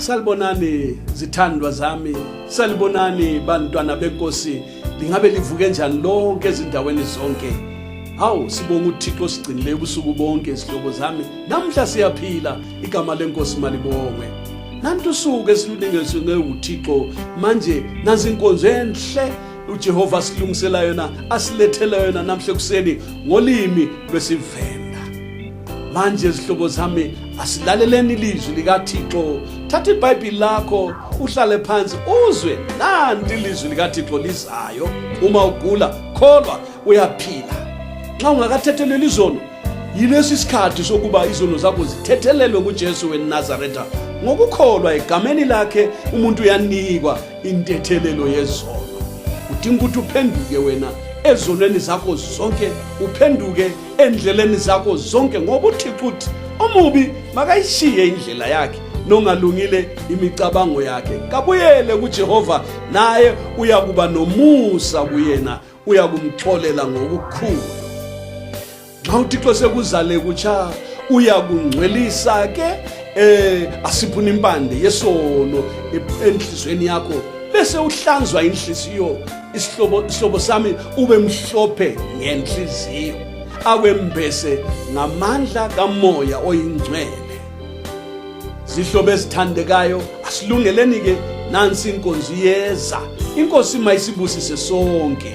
Salibonani zithandwa zami, salibonani bantwana benkosi, lingabe livuke njani lonke ezindaweni zonke. Hawu, sibonga uThixo osigcinileyo ubusuku bonke zihlobo zami. Namhla siyaphila, igama lenkosi malibongwe. Nantu usuku esilunengeswe uThixo, manje nansi inkonzo enhle uJehova asilungisela yona, asilethela yona namhla ekuseni ngolimi lwesiVenda. Manje zihlobo zami, asilaleleni ilizwi likaThixo. Thatha iBhayibheli lakho uhlale phansi uzwe nanti ilizwi likaThixo lizayo. Uma ugula, kholwa uyaphila. Nxa ungakathetheleli izono, yilesi sikhathi sokuba izono zakho zithethelelwe nguJesu weNazaretha. Ngokukholwa egameni lakhe umuntu uyanikwa intethelelo yezono. Udinga ukuthi uphenduke wena ezonweni zakho zonke, uphenduke endleleni zakho zonke, ngoba uThixo uthi omubi makayishiye indlela yakhe nongalungile imicabango yakhe, kabuyele kuJehova, naye uyakuba nomusa kuyena, uyakumxolela ngokukhulu. Xa uThixo sekuzale kutsha uyakungcwelisa ke, asiphuna impande yesono enhlizweni yakho, bese uhlanzwa inhliziyo, isihlobo sami, ube mhlophe ngenhliziyo, akwembese ngamandla kaMoya oyiNgcwele. Zihlobo ezithandekayo, asilungeleni ke, nansi inkonzo iyeza. Inkosi mayisibusise sonke.